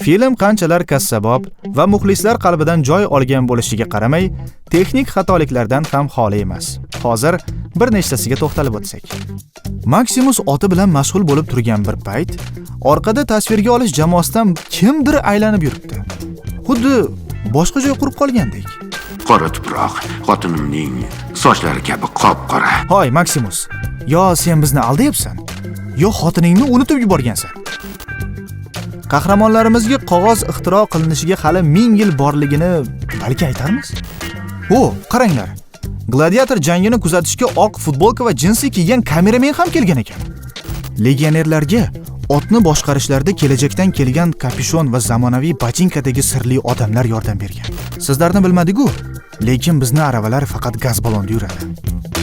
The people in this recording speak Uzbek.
Film qanchalar kassabob va muxlislar qalbidan joy olgan bo'lishiga qaramay, texnik xatoliklardan ham xoli emas. Hozir bir nechtasiga to'xtalib o'tsak. Maximus oti bilan mashg'ul bo'lib turgan bir payt, orqada tasvirga olish jamoasidan kimdir aylanib yuribdi. Xuddi boshqa joy qurib qolgandek. Qora tuproq xotinimning sochlari kabi qop-qora. Hoy Maximus, yo sen bizni aldayapsan, yo xotiningni unutib yuborgansan. Qahramonlarimizga qog'oz ixtiro qilinishiga hali 1000 yil borligini balki aytarmiz? O, qaranglar. Gladiator jangini kuzatishga oq futbolka va jinsi kiygan kameramen ham kelgan ekan. Legionerlarga otni boshqarishlarida kelajakdan kelgan kapishon va zamonaviy botinkadagi sirli odamlar yordam bergan. Sizlarni bilmadik-ku, lekin bizni aravalar faqat gaz ballonda yuradi.